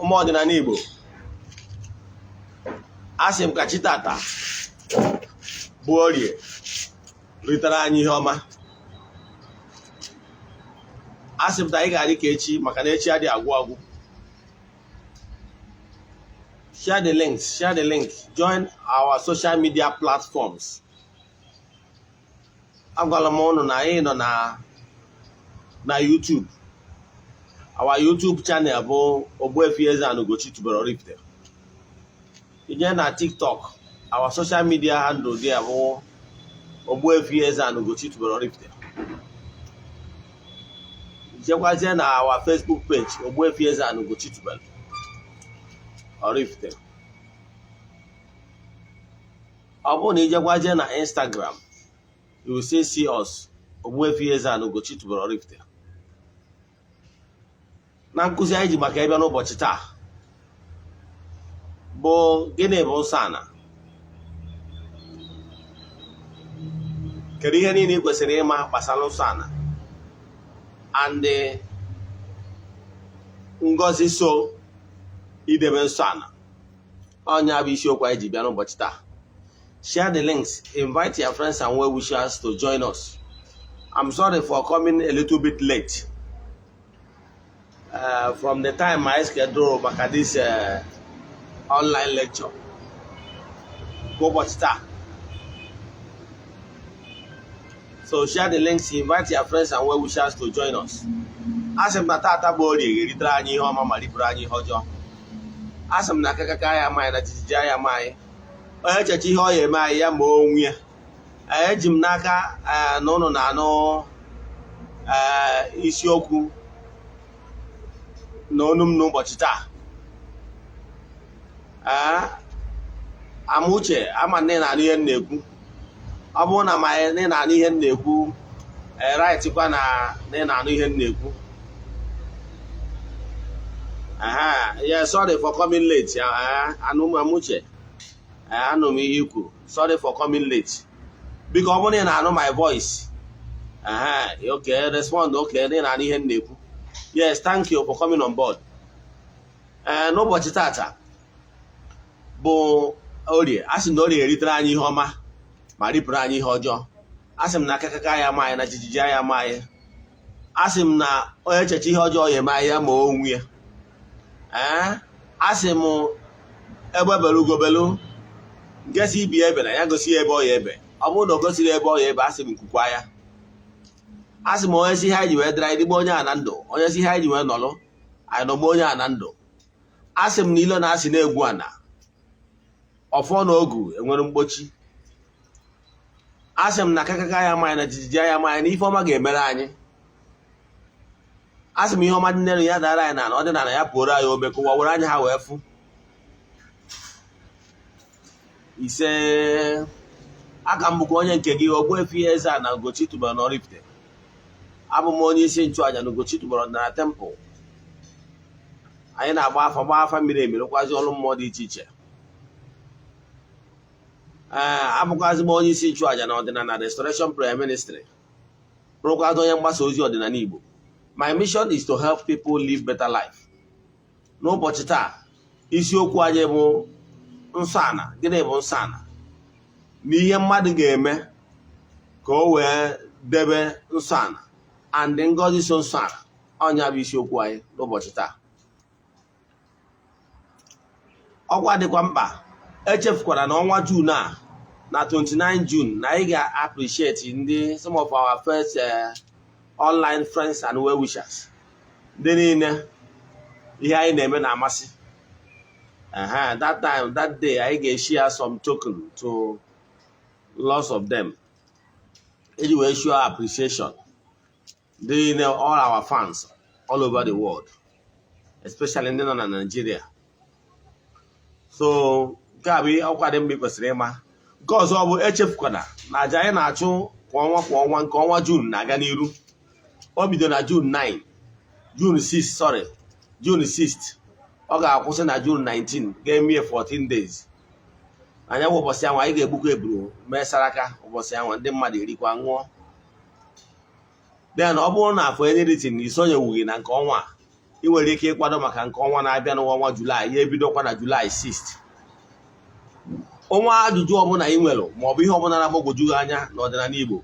Ụmụ ọdịnala Igbo, a sị m ka chi tata bụ Orie ritere anyị ihe ọma. A sị m na anyị ga-adị ka echi, maka na echi adịghị agwụ agwụ. Share the links, share the link, join our social media platforms. Agwala m ụnụ na anyị nọ na YouTube. Our YouTube channel bụ Ogbuefi Eze-Ana Ugochi tubelu Oraifite. Ije na TikTok, our social media handle there bụ Ogbuefi Eze-Ana Ugochi tubelu Oraifite. Jekwazie na our Facebook page, Ogbuefi Eze-Ana Ugochi tubelu Oraifite. Ọ bụrụ na ijekwazie na Instagram, you will still see us, Ogbuefi Eze-Ana Ugochi tubelu Oraifite. Na nkụzi anyị ji maka ịbịa n'ụbọchị taa bụ gịnị bụ nsọ ana? Kedu ihe niile ị kwesịrị ịma gbasara nsọ ana and ngọzi so idebe nsọ ana? Ọnya bụ isiokwu anyị ji bịa n'ụbọchị taa. Share the links, invite your friends and well wishers to join us. I'm sorry for coming a little bit late from the time I schedule maka this online lecture ụbọchị taa. So share the links, invite your friends and well wishers to join us. A sị m na tata bụ Orie ga-eritere anyị ihe ọma ma ripụrụ anyị ihe ọjọọ. A sị m na akakaka ya ama anyị na jijiji ya ama anyị. Onye echeche ihe ọ ya eme anyị, ya ma onwe ya. Eji m n'aka na ụnụ na-anụ isiokwu na onu m n'ụbọchị taa. Ee, Amuche, ama na ị na-anụ ihe m na-ekwu. Ọ bụrụ na ma ị na-anụ ihe m na-ekwu, write kwa na ị na-anụ ihe m na-ekwu. Aha, yeah, sorry for coming late. Anụ m, Amuche, anụ m ihe i kwuru. Sorry for coming late. Biko, ọ bụrụ na ị na-anụ my voice, aha, okay, respond. Okay, na ị na-anụ ihe m na-ekwu. Yes, thank you for coming on board. Ee, n'ụbọchị tata bụ Orie, a sị na Orie eritere anyị ihe ọma ma ripụrụ anyị ihe ọjọọ. A sị m na akakaka ya ama anyị na jijiji ya ama anyị. A sị m na onye echeche ihe ọjọọ ya eme anyị, ya ma onwe ya. Ee, a sị m egbe belu ugobelu, nke si ibi ebe na ya gosi ya ebe ọ ya ebe. Ọ bụrụ na o gosiri ebe ọ ya ebe, a sị m nkwukwa ya. A sị m onye si ihe anyị ji wee dịrị anyị dịgba onye a na ndụ, onye si ihe anyị ji wee nọrọ anyị nọgba onye a na ndụ. A sị m na ilo na-asị na-egwu ana ọfọ na ogu enwere mgbochi. A sị m na akakaka ya ama anyị na jijiji ya ama anyị, na ife ọma ga-emere anyị. A sị m ihe ọma dị n'elu ya dara anyị n'ala, ọdịnala ya pụoro anyị ome ka ụwa were anya ha wee fụ. Ise. Aka m bụkwa onye nke gị, Ogbuefi Eze-Ana Ugochi tubelu na Oraifite. Abụ m onye isi nchụaja na Ugochi tubelu ọdịnala temple. Anyị na-agba afa, gba afa miri emi, rụkwazi ọrụ mmụọ dị iche iche. Ee, abụkwazi m onye isi nchụaja na Ọdịnala Restoration Prayer Ministry, rụkwazi onye mgbasa ozi ọdịnala Igbo. My mission is to help people live better life. N'ụbọchị taa, isiokwu anyị bụ nsọ ana. Gịnị bụ nsọ ana na ihe mmadụ ga-eme ka o wee debe nsọ ana and ngọzi so nsọ ana? Ọnya bụ isiokwu anyị n'ụbọchị taa. Ọkwa dịkwa mkpa, echefukwara na ọnwa June a, na 29 June, na anyị ga-appreciate ndị some of our first online friends and well wishers, ndị niile ihe anyị na-eme na-amasị. That time, that day, anyị ga-eshare some token to lots of them iji wee show appreciation. Ndị niile, all our fans all over the world, especially ndị nọ na Nigeria. So nke a bụ ọkwa dị mkpa ị kwesịrị ịma. Nke ọzọ bụ, echefukwana na aja anyị na-achụ kwa ọnwa kwa ọnwa, nke ọnwa June na-aga n'iru. O bido na June 9, June 6, sorry, June 6, ọ ga-akwụsị na June 19, ga-eme 14 days. Anya bụ ụbọchị anwa anyị ga-egbukwa eburu mee saraka. Ụbọchị anwa ndị mmadụ erikwa ṅụọ. Then ọ bụrụ na afọ anything isonyewughị na nke ọnwa a, Ị nwere ike ịkwado maka nke ọnwa na-abịa n'ọnwa July. Ya ebidokwa na July 6. Ọnwa ajụjụ ọbụla ị nwere maọbụ ihe ọbụla na-agbagwoju gị anya n'ọdịnala Igbo,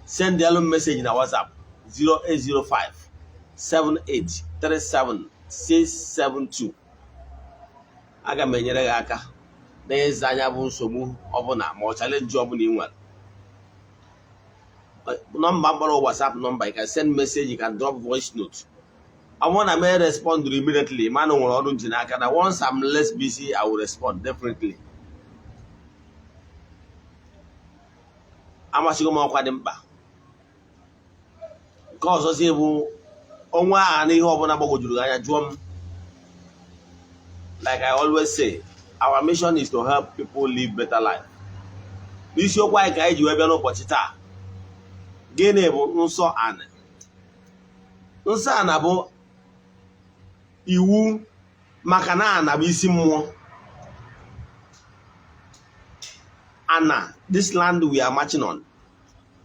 send elu message na WhatsApp 0805 7837 672. Aga m enyere gị aka n'ịza anya bụ nsogbu ọbụla ma ọ challenge ọbụla ị nwere. Nọmba mkpọrọ WhatsApp number, you can send message, you can drop voice note. Ọ bụrụ na m respond immediately, mana nwere ọrụ nji n'aka na once I'm less busy, I will respond definitely. Amasịghị m ọkwa dị mkpa. Nke ọzọzi bụ ọnwa a na ihe ọbụla gbagwojuru gị anya, jụọ m. Like I always say, our mission is to help people live better life. N'isiokwu anyị ka anyị ji wee bịa n'ụbọchị taa, gịnị bụ nsọ anị? Nsọ ana bụ iwu, maka na ana bụ isi mmụọ. Ana, this land we are marching on,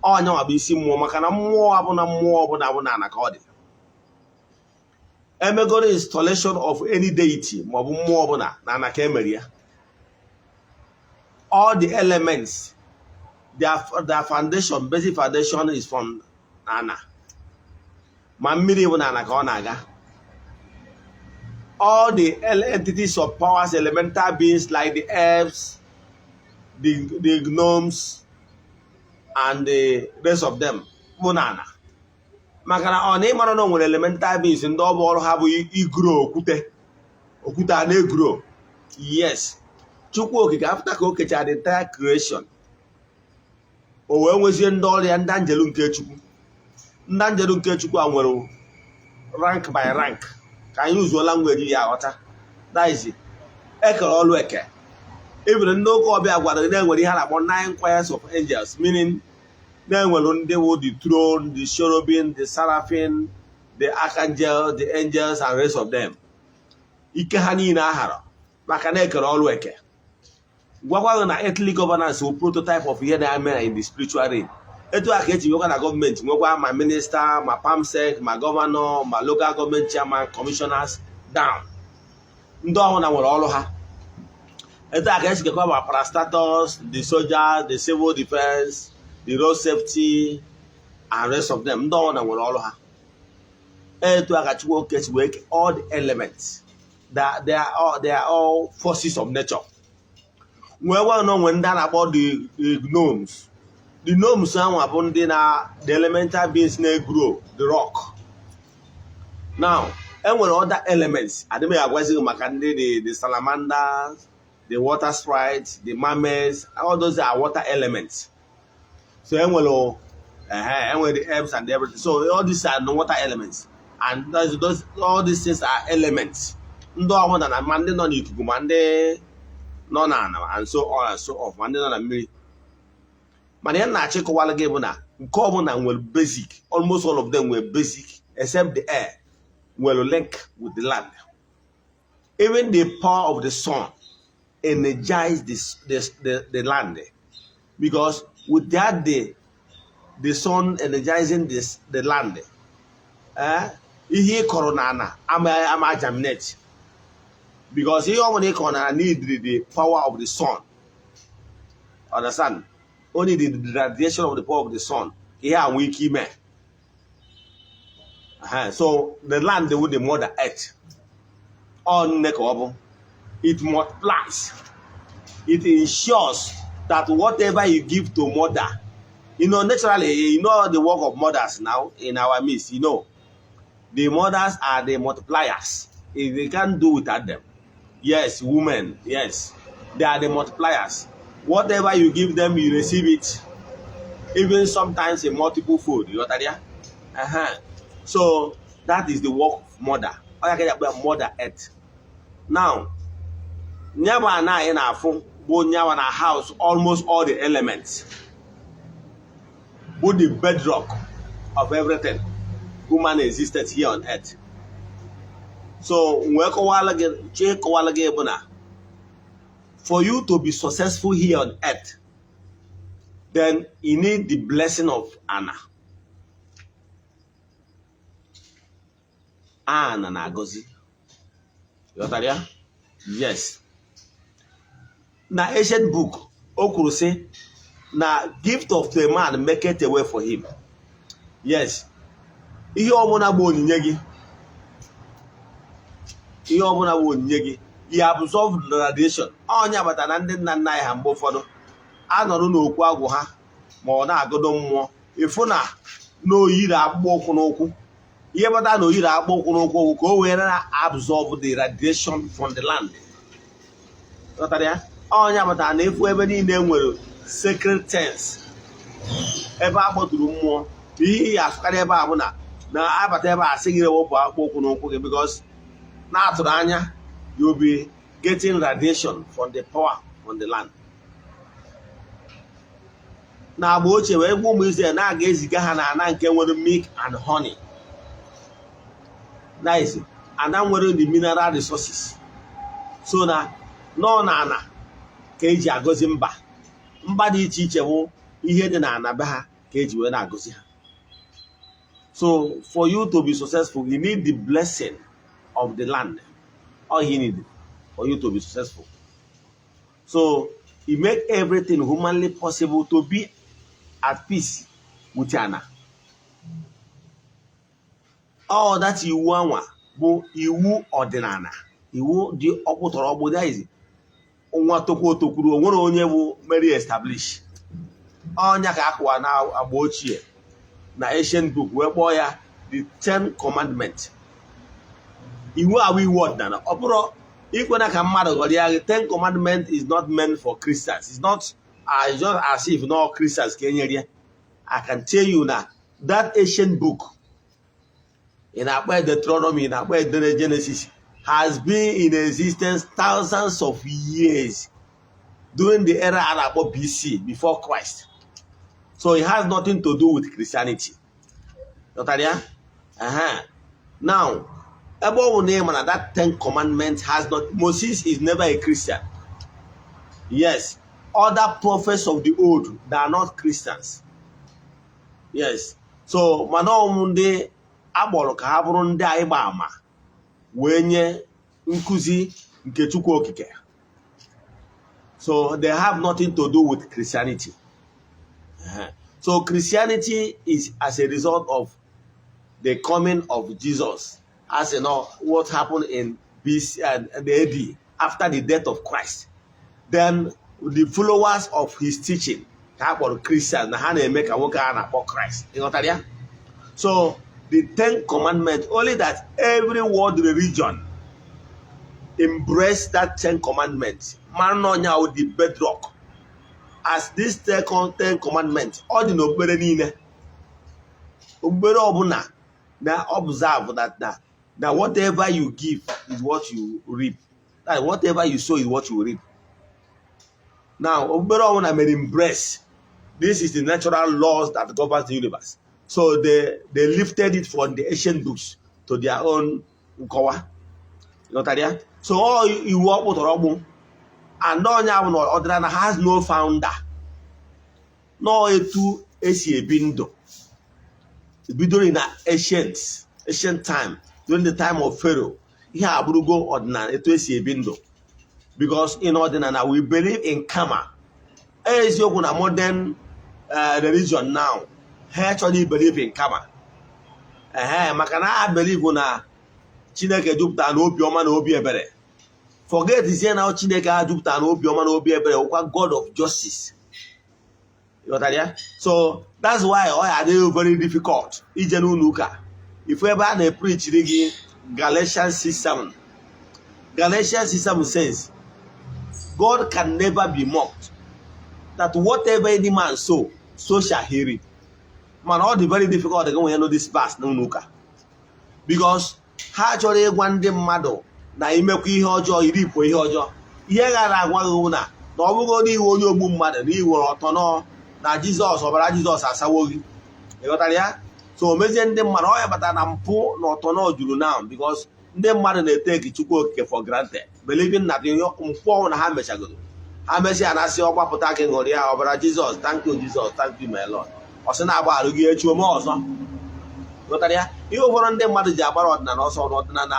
ọnyanwa bụ isi mmụọ, maka na mmụọ abụna mmụọ ọbụla bụ na ana ka ọ dị. Emegoro installation of any deity maọbụ mmụọ ọbụla, na ana ka emere ya. All the elements, their foundation, basic foundation is from ana. Ma mmiri bụ na ana ka ọ na-aga. All the entities of powers, elemental beings like the elves, the gnomes and the rest of them bụ na ana, maka na ọ na ịmara na o nwere elemental beings ndị ọ bụ ọrụ ha bụ igro okwute, okwute a na-egro. Yes, Chukwu Okike, after ka o kechara the entire creation, o wee nwezie ndị ọrụ ya, ndị anjelu nke Chukwu. Ndị anjelu nke Chukwu a nwere rank by rank, ka anyị uzuola language ya aghọta. That is, ekere ọlụ eke. Even ndị ụka ọbịa gwara gị na-enwere ihe a na-akpọ nine choirs of angels, meaning na-enwere ndị wụ the throne, the cherubim, the seraphim, the archangel, the angels and rest of them. Ike ha niile ahara maka na ekere ọlụ eke. Gwakwa gị na earthly governance bụ prototype of ihe na-eme in the spiritual realm. Etu a ka eji nwekwa na gọọmenti, nwekwa ma minister, ma perm sec, ma governor, ma local government chairman, commissioners down. Ndị ọbụla nwere ọrụ ha. Etu a ka esi kekwa ma parastatals, the soldiers, the civil defense, the road safety and rest of them. Ndị ọbụla nwere ọrụ ha. Etu a ka Chukwu Okike si wee kee all the elements that they are all forces of nature. Nwee gwa na onwe ndị a na-akpọ the gnomes. The gnomes ahụ bụ ndị na the elemental beings na-egrow the rock. Now, enwere other elements adịghị agwazighị maka ndị the salamanders, the water sprites, the mermaids. All those are water elements. So enwere the herbs and everything. So all these are the water elements and those all these things are elements. Ndị ọbụla na ma ndị nọ n'ikuku, ma ndị nọ n'ala and so on and so off, ma ndị nọ na mmiri. Mana ihe na-achọ ịkọwara gị bụ na nke ọbụla nwere basic, almost all of them nwere basic, except the air nwere link with the land. Even the power of the sun energize the land, because without the sun energizing the land, ihe ị kọrọ n'ala ama germinate, because ihe ọbụla ị kọrọ n'ala need the power of the sun. Understand? Only the radiation of the power of the sun ka ihe a nwee ike ime. So the land with the mother earth, ọ nne ka ọ bụ. It multiplies. It ensures that whatever you give to mother, naturally, you know the work of mothers now in our midst. The mothers are the multipliers. If they can't do without them. Yes, women, yes, they are the multipliers. Whatever you give them, you receive it. Even sometimes in multiple fold. You got that? Yeah? So that is the work of mother. Ọ ya ka eji akpọ ya mother earth. Now, nyawa na anyị na-afụ bụ nyawa na house almost all the elements, bụ the bedrock of everything human existence here on earth. So wee kọwala gị, chee kọwala gị bụ na for you to be successful here on earth, then you need the blessing of Ana. Ana na-agọzi. Ghọtara ya? Yes, na ancient book o kwuru sị na gift of a man maketh a way for him. Yes, ihe ọbụla bụ onyinye gị, ihe ọbụla bụ onyinye gị, ya absorb the radiation. Onye agbata na ndị nna nna anyị ha, mgbe ụfọdụ anọrọ n'okwu agwụ ha ma ọ na-agọdọ mmụọ, ịfụ na n'oyiri akpụkpọ ụkwụ n'ụkwụ. Ihe kpatara na oyiri akpụkpọ ụkwụ n'ụkwụ bụ ka o were na absorb the radiation from the land. Ghọtara ya? Onye agbata na efu ebe niile nwere sacred things, ebe a kpọtụrụ mmụọ, ihe ya afụkarị ebe a bụ na na-abata ebe a sị gị wepụ akpụkpọ ụkwụ n'ụkwụ gị, because na-atụrụ anya you will be getting radiation from the power from the land. Na agba ochie wee gwa ụmụ Israel na-aga eziga ha na ana nke nwere milk and honey. Nice. Ana nwere the mineral resources. So na nọ na ana ka eji agọzi mba. Mba dị iche iche bụ ihe dị na ana be ha ka eji wee na-agọzi ha. So for you to be successful, you need the blessing of the land. All you need for you to be successful. So you make everything humanly possible to be at peace with ana. All that iwu anwa bụ iwu ọdịnala, iwu dị ọkpụtọrọ ọkpụ. That is, nwa tokwu otokwuru o nwere onye bụ mary establish ọnya ka akụwa na agba ochie na ancient book wee kpọọ ya the Ten Commandment. Iwu awụ iwu ọdịnala. Ọ bụrụ ikwena ka mmadụ ghọrọ ya gị, Ten Commandment is not meant for Christians. It's not just as if no Christians ka enyere ya. I can tell you na that ancient book ị na-akpọ Deuteronomy, ị na-akpọ Genesis, has been in existence thousands of years during the era a na-akpọ BC, before Christ. So it has nothing to do with Christianity. Ghọtara ya? Now, ebe ọ bụ na ị ma na that Ten Commandment has not, Moses is never a Christian. Yes, other prophets of the old, they are not Christians. Yes, so mana ọnwụ ndị akpọrọ ka ha bụrụ ndị anyị gba ama wee nye nkụzi nke Chukwu Okike. So they have nothing to do with Christianity. So Christianity is as a result of the coming of Jesus, as you know what happened in BC and the AD, after the death of Christ. Then the followers of his teaching ka a kpọrọ Christian, na ha na-eme ka nwoke a na-akpọ Christ. Ịghọtara ya? So the Ten Commandments, only that every world religion embrace that Ten Commandments, mara na ọnya wụ the bedrock. As this Ten Commandments, ọ dị n'okpukpere niile, okpukpere ọbụla na observe that na whatever you give is what you reap, that whatever you sow is what you reap. Now, okpukpere ọbụla mere embrace this is the natural laws that governs the universe. So they lifted it from the ancient books to their own nkọwa. Ghọtara ya? So ọ iwu ọkpụtọrọ ọgbụ and onye ahụ na ọdịnala has no founder. Nọọ etu esi ebi ndụ bidoro na ancient time, during the time of Pharaoh. Ihe abụrụgo ọdịnala, etu esi ebi ndụ, because in ọdịnala we believe in karma. Eziokwu na modern religion now, ha chọrọ believe in karma, ehe, maka na ha believe na Chineke jupụtara na obiọma na obi ebere. Forget zie na Chineke ha jupụtara na obiọma na obi ebere wụkwa God of justice. Ịghọtara ya? So that's why ọ ya adịghị very difficult ije n'ụlọ ụka ifu ebe a na-epreachiri gị Galatians 6:7. Galatians 6:7 says God can never be mocked, that whatever any man sow, so shall he reap. Mana ọ dị very difficult gị nwee know this verse n'ụlọ ụka, because ha chọrọ ịgwa ndị mmadụ na imekwa ihe ọjọọ, iripụ ihe ọjọọ. Ihe gara agwa gị na na ọ bụghị n'iwe onye ogbu mmadụ na iwere ọtọ nọ na Jizọs, ọbara Jizọs asawo gị. Ịghọtara ya? So o mezie ndị mmadụ ọ ya batara na mpụ na ọtọ nọ juru now, because ndị mmadụ na-eteki Chukwu Okike for granted, believing na mpụ ọnwụ na ha mechagoro, ha mesịa na asị ọgbapụta gị, ṅụrịa, ọbara Jizọs, thank you Jesus, thank you my Lord. Ọ sị na-agbagharụ gị, echi ome ọzọ. Ghọtara ya? Ihe ụfọdụ ndị mmadụ ji agbara ọdịnala ọsọ n'ọdịnala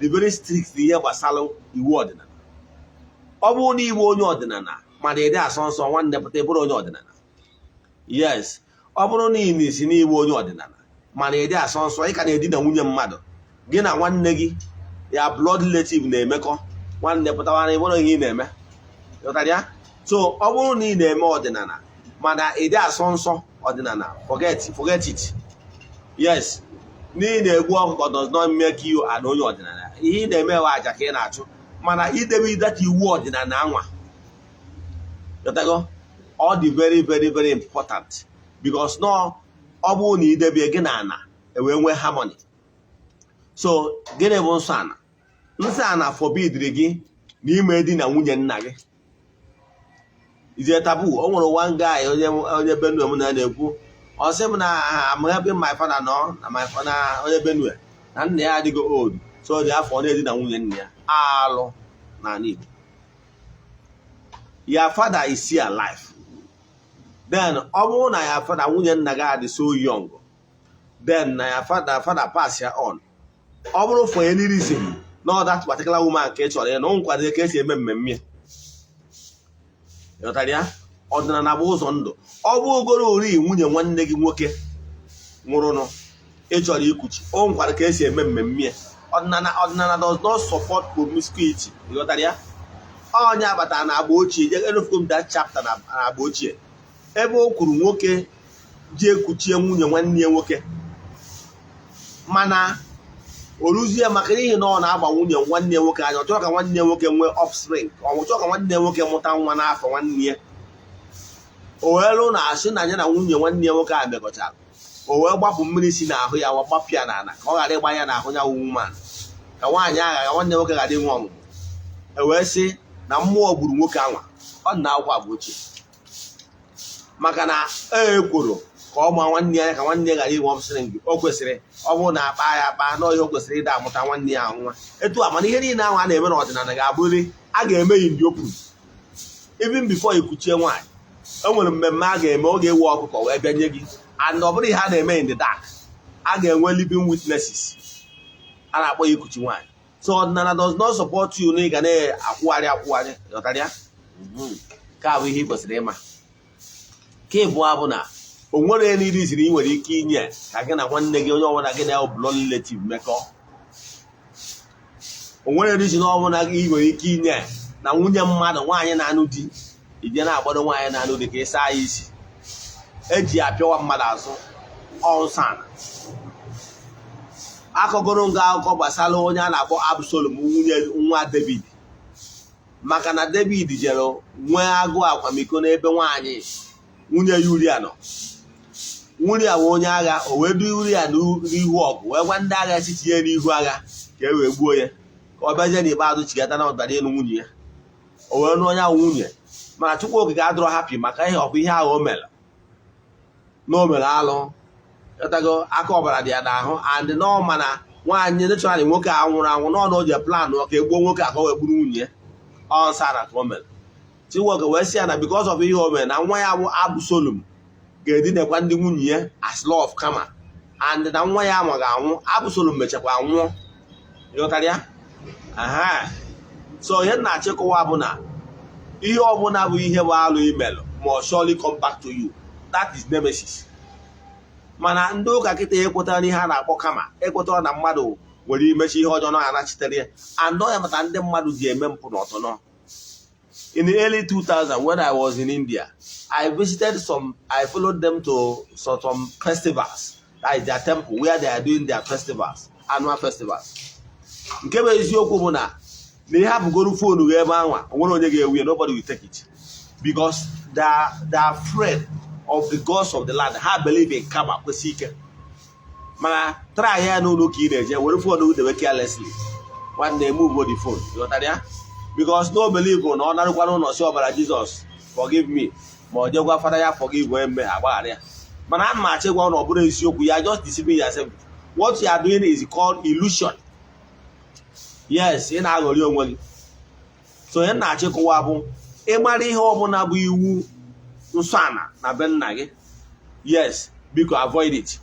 dị very strict n'ihe gbasara iwu ọdịnala. Ọ bụrụ na iwu onye ọdịnala mana ịdị asọ nsọ, nwanne, pụta ịbụrụ onye ọdịnala. Yes, ọ bụrụ na ị na-esi n'iwu onye ọdịnala mana ịdị asọ nsọ, ị ka na-edina nwunye mmadụ, gị na nwanne gị ya blood relative na-emekọ, nwanne, pụtawa na ịbụrụ ihe ị na-eme. Ghọtara ya? So ọ bụrụ na ị na-eme ọdịnala mana ịdị asọ nsọ ọdịnala, forget, forget it. Yes, n'ihi na-egbu ọkụkọ does not make you an onye ọdịnala. Ihe ị na-eme wa aja ka ị na-achụ, mana idebe idata iwu ọdịnala anwa. Ghọtago? Ọ dị very, very, very important, because nọ ọ bụrụ na idebe gị na ana ewee nwee harmony. So gịnị bụ nsọ ana? Nsọ ana forbidiri gị na ime di na nwunye nna gị is a taboo. O nwere one guy, onye Benue, m na na-ekwu, ọ sị m na I'm helping my father, nọ na my father onye Benue na nna ya adịgo old, so dị afọ ọ na-edina nwunye nna ya. Alụ n'ala Igbo. Your father is still alive. Then ọ bụrụ na ya father, nwunye nna gị adị so young, then na ya father pass ya on, ọ bụrụ for any reason na that particular woman ka ị chọrọ ya na o nkwado ka esi eme mmemme ya. Ịghọtara ya? Ọdịnala bụ ụzọ ndụ. Ọ bụ ogoro ori nwunye nwanne gị nwoke nwụrụnụ ị chọrọ ikuchi, o nkwado ka esi eme mmemme ya. Ọdịnala does not support promiscuity. Ịghọtara ya? Onye abatara na agba ochie, enufugo m that chapter na agba ochie ebe o kwuru nwoke ji ekuchie nwunye nwanne ya nwoke, mana o ruzie maka n'ihi na ọ na-agba nwunye nwanne ya nwoke anya, ọ chọrọ ka nwanne ya nwoke nwee offspring, ọ chọrọ ka nwanne ya nwoke mụta nwa n'afọ nwanne ya, o wee lụ na asị na ya na nwunye nwanne ya nwoke a mekọchara, o wee gbapụ mmiri si n'ahụ ya, wee gbapụ ya n'ala ka ọ ghara ịgba ya n'ahụ ya woman, ka nwaanyị agha ka nwanne nwoke ghara inwe ọmụmụ. E wee sị na mmụọ gburu nwoke anwa. Ọ dị na akwụkwọ agba ochie, maka na e kworo ka ọ maa nwanne ya, ka nwanne ya ghara inwe offspring. O kwesịrị ọ bụrụ na akpa ya akpa na ihe o kwesịrị ịda amụta nwanne ya nwa etu a. Mana ihe niile ahụ a na-eme n'ọdịnala ga-abụrịrị a ga-eme in the open. Even before ikuchie nwaanyị, e nwere mmemme a ga-eme, ọ ga-ewe ọkụkọ wee bịa nye gị, and ọ bụrụ ihe a na-eme in the dark, a ga-enwe living witnesses. A na-akpọ ya ikuchi nwaanyị. So ọdịnala does not support you na ị ga na-akwụgharị akwụgharị. Ghọtara ya? Nke a bụ ihe ị kwesịrị ịma. Nke ịbụọ bụ na o nwere any reason ị nwere ike inye ka gị na nwanne gị, onye ọbụla gị na blood relative mekọọ. O nwere reason ọbụla ị nwere ike inye na nwunye mmadụ, nwaanyị na-anụ di, ije na-agbado nwaanyị na-anụ di ka ị saa ya isi. Eji apịawa mmadụ azụ ọnsana. Akọgoro nga akụkọ gbasara onye a na-akpọ Absalom, nwunye nwa David, maka na David jere nwee agụụ akwamiko n'ebe nwaanyị nwunye ya Uria nọ. Uria bụ onye agha. O wee du Uria n'ihu ọgụ, wee gwa ndị agha si tinye n'ihu agha ka e wee gbuo ya, ka ọ bịazie n'ikpeazụ chigata na ọbara ịnụ nwunye ya. O wee nụ onye ahụ nwunye, mana Chukwu Okike adịrọ happy maka ihe ọ bụ ihe ahụ o mere, na o mere alụ. Ghọtago? Aka ọbara dị ya n'ahụ, and nọ mana nwaanyị naturally nwoke a nwụrụ anwụ nọ na o ji plan ka egbuo nwoke a ka o wee gburu nwunye ya. Ọ nsara ka o mere. Chinwoke wee sị ya na because of ihe o mere, na nwa ya bụ Absalom ga-edinekwa ndị nwunye ya as law of karma, and na nwa ya ama ga-anwụ. Absalom mechakwa nwụọ. Ịghọtara ya? Aha. So ihe na-achịkọwa bụ na ihe ọbụla bụ ihe bụ alụ imelụ must surely come back to you. That is nemesis. Mana ndị ụka kịta ekwetara n'ihe a na-akpọ karma, ekwetara na mmadụ nwere imechi ihe ọjọọ na anachitere ya, and ọ ya maka ndị mmadụ ji eme mpụ na ọtọnọ. In the early 2000, when I was in India, I visited some, I followed them to some festivals, that is their temple where they are doing their festivals, annual festivals. Nke bụ eziokwu bụ na ihe hapụgoro phone gị ebe anwa, o nwere onye ga-ewu ya. Nobody will take it because they are afraid of the gods of the land. Ha believe in karma, kwesị ike. Mana try ya n'ụlọ ka ị na-eje were phone gị dewe carelessly, nwanne, move the phone. Ghọtara ya? Because no believe na ọ narụkwa n'ụlọ si ọbara Jizọs forgive me, ma ọ jegwa fada ya forgive onye mmehie, agbaghara ya. Mana ana m achọ ịgwa na ọ bụrụ eziokwu ya. Just deceiving yourself. What you are doing is called illusion. Yes, ị na-aghọrị onwe gị. So onye na-achịkọwa bụ ịmara ihe ọbụla bụ iwu nsọ ana na be nna gị, yes, biko avoid it.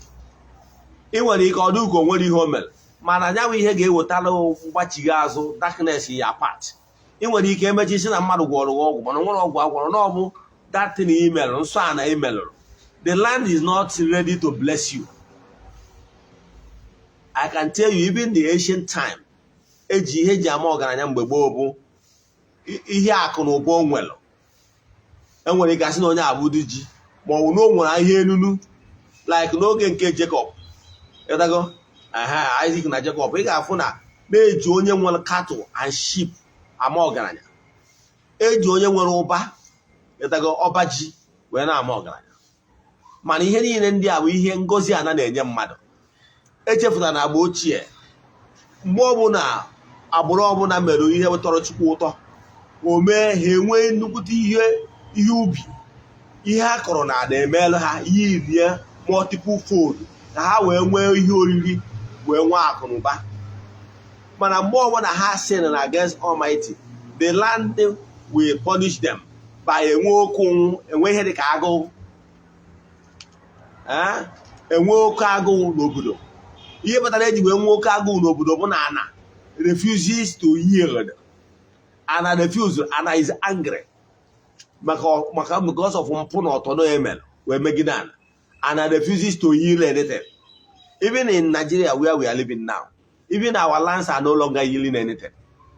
Ị nwere ike ọ dị ka o nwere ihe o mere, mana ya bụ ihe ga-ewetara mgbachigha azụ, darkness ya part. Ị nwere ike emechi isi na mmadụ gwọrọ gị ọgwụ, mana o nwere ọgwụ agwọrọ na ọ bụ datin imelụ nsọ a na imelụrụ. The land is not ready to bless you. I can tell you, even the ancient time, eji ihe eji ama ọgaranya mgbe gboo bụ ihe akụ na ụba o nwere. Enwere ike asị na onye abụdị ji, ma ọ bụ na o nwere ihe enunu, like n'oge nke Jacob, ịdago aha Isaac na Jacob, ị ga-afụ na na-eji onye nwere cattle and sheep ama ọgaranya, eji onye nwere ụba, ịdago ọba ji wee na-ama ọgaranya. Mana ihe niile ndị a bụ ihe ngozi ana na-enye mmadụ. Echefuna na agba ochie, mgbe ọbụla agbụrụ ọbụla mere ihe tọrọ Chukwu ụtọ, o mee ha enwee nnukwute ihe ubi, ihe ha kọrọ na ada emeela ha ihe rie multiple fold, ka ha wee nwee ihe oriri, wee nwee akụ na ụba. Mana mgbe ọbụla ha sin against Almighty, the land will punish them by enwe oke ụnwụ, enwe ihe dịka agụụ, enwe oke agụụ n'obodo. Ihe kpatara eji wee nwee oke agụụ n'obodo bụ na ana refuses to yield. Ana refuse, ana is angry maka because of mpụ na ọtọ emere wee megide ana. Ana refuses to yield anything. Even in Nigeria where we are living now, even our lands are no longer yielding anything.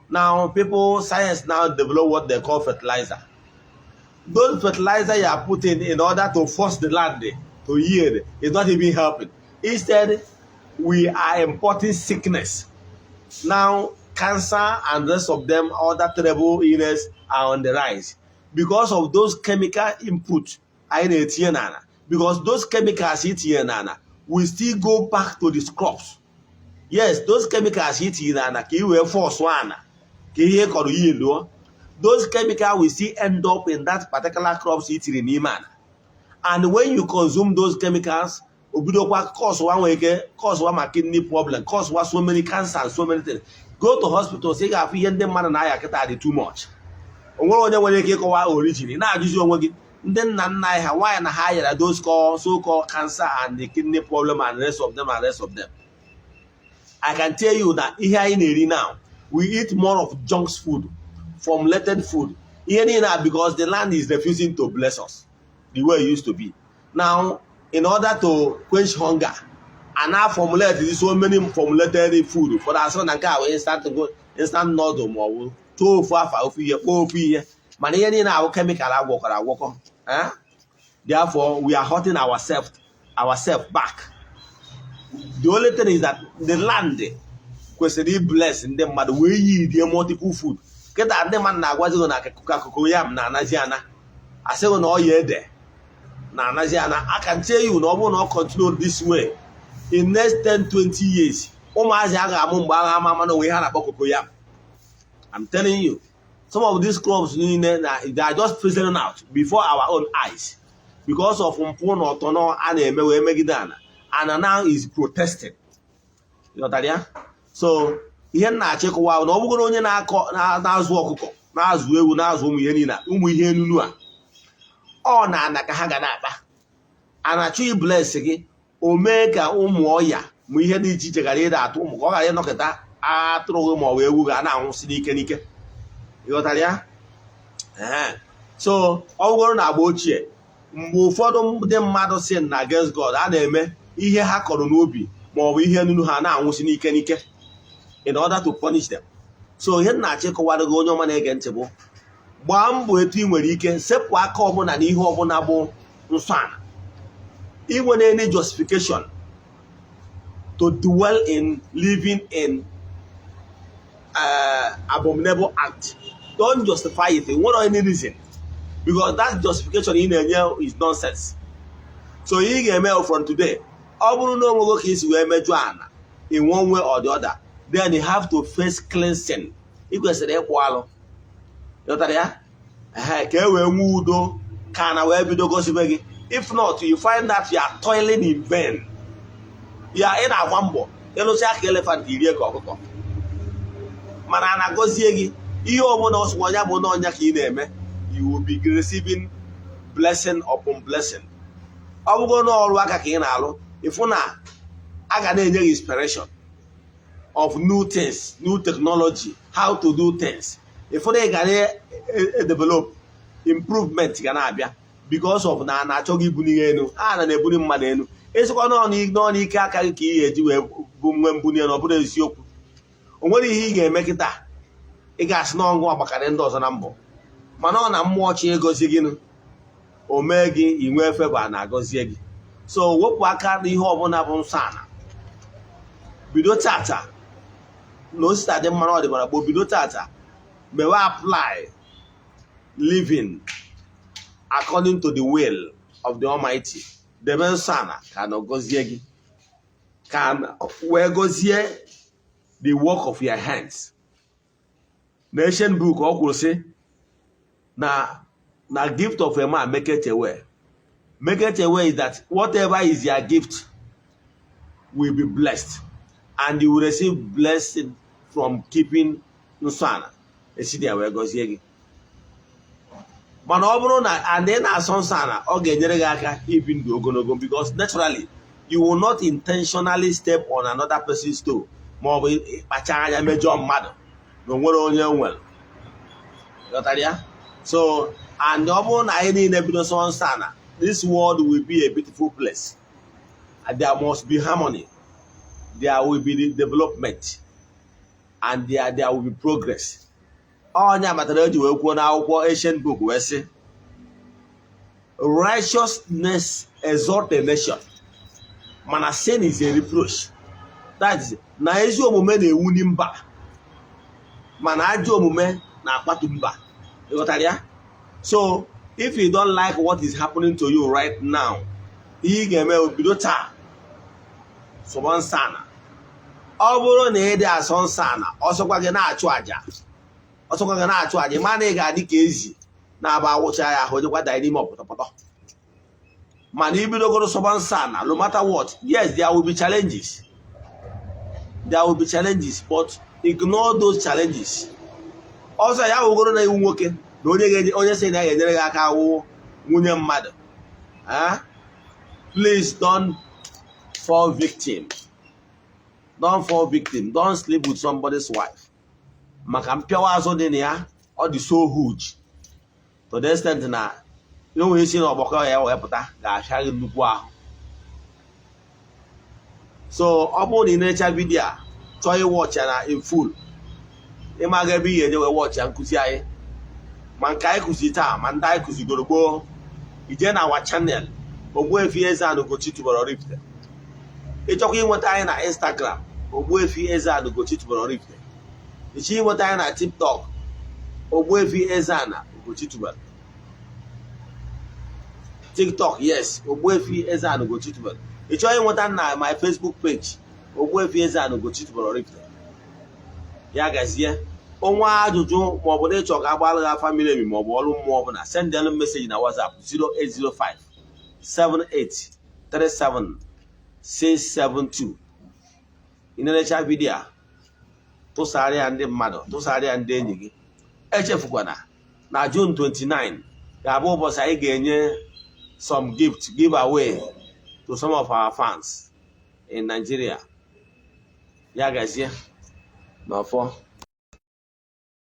Now people, science now develop what they call fertilizer. Those fertilizer you are putting in order to force the land to yield is not even helping. Instead, we are importing sickness. Now cancer and rest of them, other terrible illness are on the rise because of those chemical input anyị na-etinye n'ala, because those chemicals itinye n'ala will still go back to the crops. Yes, those chemicals itinye n'ala ka i wee force ana ka ihe kọrọ yield, those chemicals will still end up in that particular crops itiri n'ime ala. And when you consume those chemicals, obidokwa cause wa nwere ike cause wa ma kidney problem, cause wa so many cancer and so many things. Go to hospitals, ị ga-afụ ihe ndị mmadụ na-aya kịta dị too much. O nwere onye nwere ike ịkọwa origin. Ị na-ajụzi onwe gị, ndị nna nna anyị ha, nwaanyị na ha yara those call so called cancer and the kidney problem and rest of them and rest of them? I can tell you that ihe anyị na-eri now, we eat more of junk food, formulated food, ihe niile a, because the land is refusing to bless us the way it used to be. Now, in order to quench hunger, and now formulate so many formulated food for asị na nke a wee instant go instant noodle, ma ọ bụ tụọ ofu afa ofu ihe, kpọọ ofu ihe, mana ihe niile ahụ chemical agwọkọrọ agwọkọ. Eh? Therefore, we are hurting ourselves back. The only thing is that the land kwesịrị bless ndị mmadụ wee yieldie multiple food. Kịta ndị mmadụ na-agwazi gị na cocoyam na-anazi ana, asịghị na ọya ede na-anazi ana. I can tell you na ọ bụrụ na ọ continue this way, in next 10 20 years, ụmụazị a ga-amụ mgbe agha ama ama na onwe ihe a na-akpọ cocoyam. I'm telling you, some of these crops niile na they are just fizzling out before our own eyes because of mpụ na ọtọnọ a na-eme wee megide ana. Ana now is protesting. Ịghọtara ya? So ihe m na-achọ ịkọwa bụ na ọ bụgoro onye na-akọ na-azụ ọkụkọ, na-azụ ewu, na-azụ ụmụ ihe niile, ụmụ ihe enunu a, ọ na ana ka ha ga na-akpa. A na-achọ ibless gị, o mee ka ụmụ ọya ma ihe dị iche iche ghara ịda atụ ụmụ, ka ọ ghara ịnọkịta atụrụ gị ma ọ bụ ewu ga na-anwụsị n'ike n'ike. Ịghọtara ya? Ee. So ọ bụgoro na agba ochie, mgbe ụfọdụ ndị mmadụ si na against God, a na-eme ihe ha kọrọ n'ubi ma ọ bụ ihe nunu ha na-anwụsị n'ike n'ike in order to punish them. So ihe m na-achọ ịkọwara gị, onye ọma na-ege ntị, bụ gbaa mbọ etu ị nwere ike sepụ aka ọbụla n'ihe ọbụla bụ nsọ ala. Inwere any justification to dwell in living in abominable act, don't justify it. Nwere any reason, because that justification ị na-enye is nonsense. So ihe ị ga-eme from today, ọ bụrụ na onwego ka isi wee mejụọ ana in one way or the other, then you have to face cleansing. Ị kwesịrị ịkwụ alụ, ghọtara ya? Ehe, ka e wee nwee udo, ka na wee bido gosibe gị. If not, you find that you are toiling in vain. Ya ị na-agba mbọ ịlụsị aka elephant, irie ka ọkụkọ. Mana a na-agọzie gị, ihe ọbụla ọsụkwa ọnya bụ na ọnya ka ị na-eme, you will be receiving blessing upon blessing. Ọ bụgo na ọrụ aka ka ị na-alụ, ịfụ na A ga na-enye gị inspiration of new things, new technology, how to do things. Ịfụrụ, ị ga na-develop, improvement ga na-abịa because of na a na-achọ gị ibuli ihe elu. A na na-ebuli mmadụ elu. Ịsịkwa n'ọnụ ike aka gị ka ị ga-eji wee bụ nwe mbuli elu, ọ bụrụ eziokwu, o nwere ihe ị ga-eme kịta ị ga-asị na ọngụ agbakarị ndị ọzọ na mbọ, mana ọ na mmụọ chi egozi gị, o mee gị inwe favour na-agọzie gị. So wepụ aka n'ihe ọbụla bụ nsọ ala. Bido tata na osita dị mma na ọdịbara gboo. Bido tata mewe apply living according to the will of the Almighty. Debe nsọ ala ka na gọzie gị, ka wee gọzie the work of your hands. Na ancient book, ọ kwuru sị na gift of a man maketh a way. Maketh a way is that whatever is your gift will be blessed and you will receive blessing from keeping nsọ ala. Esi ya wee gọzie gị. Mana ọ bụrụ na and ị na-asọ nsọ ala, ọ ga-enyere gị aka ibi ndụ ogologo, because naturally you will not intentionally step on another person's toe, ma ọ bụ ịkpacha anya mejọọ mmadụ na o nwere onye nwere. Ghọtara ya? So and ọ bụrụ na anyị niile bido sọ nsọ ala, this world will be a beautiful place and there must be harmony, there will be development and there will be progress. Onye amatara eji wee kwuo n'akwụkwọ ancient book wee sị, "Righteousness exalt a nation, mana sin is a reproach." That is, na ezi omume na-ewuli mba, mana ajọ omume na-akpatu mba. Ịghọtara ya? So if you don't like what is happening to you right now, ihe ị ga-eme bụ bido taa sọba nsọ ana. Ọ bụrụ na ị dị asọ nsọ ana, ọsọkwa gị na-achụ àjà, ọsọkwa gị na-achụ àjà, ma na ị ga-adị ka ezi na-aba awụcha ya ahụ, jekwa danye n'ime ọpọtọpọtọ. Mana ibidogoro sọba nsọ ana, no matter what, yes, there will be challenges, there will be challenges, but ignore those challenges. Ọzọ ya wụgoro na iwu nwoke na onye ga onye sị na ya ga-enyere gị aka awụ nwunye mmadụ. Ah, please don't fall victim, don't fall victim. Don't sleep with somebody's wife, maka mpịawa azụ dị na ya, ọ dị so huge to the extent na enwere isi na ọgbakọ ya wee pụta ga-afịa gị nnukwu ahụ. So ọ bụrụ na ị na-echa video a, chọọ ịwatch ya na in full, ịmaga ebe ị ga-eje wee watch ya, nkụzi anyị, ma nke anyị kụzi taa, ma ndị anyị kụzigoro gboo, ije na our channel, Ogbuefi Eze-Ana Ugochi tubelu Oraifite. Ịchọkwa ịnweta anyị na Instagram, Ogbuefi Eze-Ana Ugochi tubelu Oraifite. Ịchọ ịnweta anyị na TikTok, Ogbuefi Eze-Ana Ugochi tubelu TikTok, yes, Ogbuefi Eze-Ana Ugochi tubelu. Ị chọọ ịnweta na my Facebook page, Ogbuefi Eze-Ana Ugochi tubelu Oraifite. Ya gazie. Onwe ajụjụ maọbụ na ịchọ ka agbalụ gị afa miri emi maọbụ ọrụ mmụọ ọbụla, send message na WhatsApp 0805 78 37 672. Ị na-enecha video a, tụsara ya ndị mmadụ, tụsara ya ndị enyi gị. Echefukwana na June 29 ga-abụ ụbọchị anyị ga-enye some gift give away to some of our fans in Nigeria. Ya gazie n'ọfọ.